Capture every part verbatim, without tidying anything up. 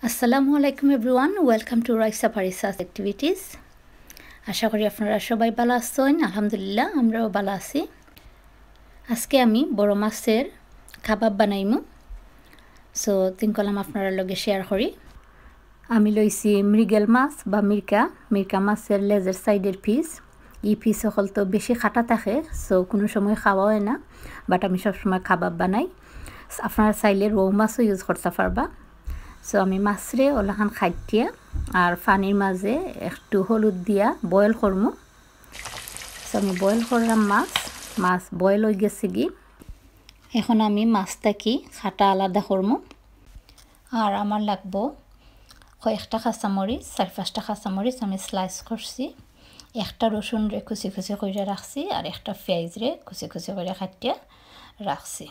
আসসালামু আলাইকুম everyone, welcome to Raisa Farisa's Activities। আশা করি আপনারা সবাই ভালা আছইন। আলহামদুলিল্লাহ, আমরাও ভালা আছি। আজকে আমি বড় মাছের কাবাব বানাইমু। So, তিন কলাম আপনারার লগে share করি। আমি লইছি মৃগেল মাছ বা মিরকা, মিরকা মাছের লেজের সাইডের পিস। ই পিস হকল তো বেশি কাটা থাকে, so কুনু সময় খাওয়া অয় না, but আমি সবসময় কাবাব বানাই। আপনারা চাইলে রউ মাছও use করতা পারবা। So আমি মাছরে অলাখান কাটিয়া আর পানির মাঝে একটু হলুদ দিয়া boil করমু। So আমি boil করলাম মাছ, মাছ boil অই গেছেগি। এখন আমি মাছ থাকি কাটা আলাদা করমু। আর আমার লাগবো কয়েকটা কাঁচামরিচ, চাইর পাঁচটা কাঁচামরিচ আমি slice করছি, একটা রসুনরে কুচি কুচি কইরা রাখছি, আর একটা পিয়াইজরে কুচি কুচি কইরা কাটিয়া রাখছি।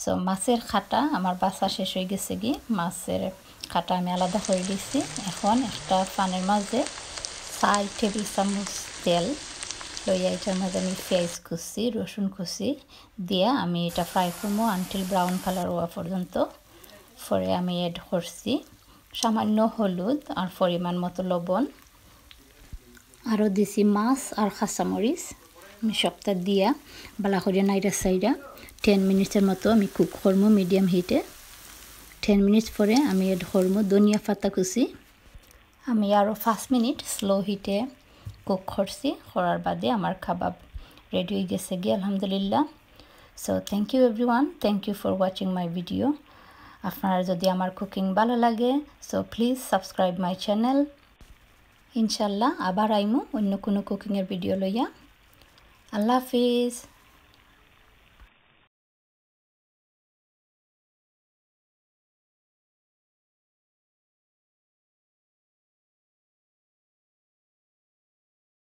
So মাছের কাটা আমার বাছা শেষ অই গেছেগি, মাছের কাটা আমি আলাদা করি দিছি। এখন একটা panএর মাঝে চাইর table চামচ তেল লইয়া ইটার মাঝে আমি পিয়াইজ কুচি, রসুন কুচি দিয়া আমি ইটা fry করমু until brown colour অওয়া পর্যন্ত। পরে আমি add করছি সামান্য হলুদ আর পরিমাণ মতো লবণ। আরও দিছি মাছ আর কাঁচামরিচ। আমি সবটা দিয়া ভালা করি নাইরা চাইরা ten minutesর মতো আমি cook করমু medium heatএ। Ten minutes পরে আমি add করমু ধনিয়া পাতা কুচি। আমি আরও পাঁচ minute slow heatএ cook করছি, করার বাদে আমার কাবাব ready অই গেছেগি আলহামদুলিল্লাহ। So thank you everyone, thank you for watching my video। আপনারার যদি আমার cooking ভালা লাগে, so please subscribe my channel। ইনশাল্লাহ আবার আইমু অন্য কুনু cookingএর video লইয়া। আল্লাহ হাফিজ।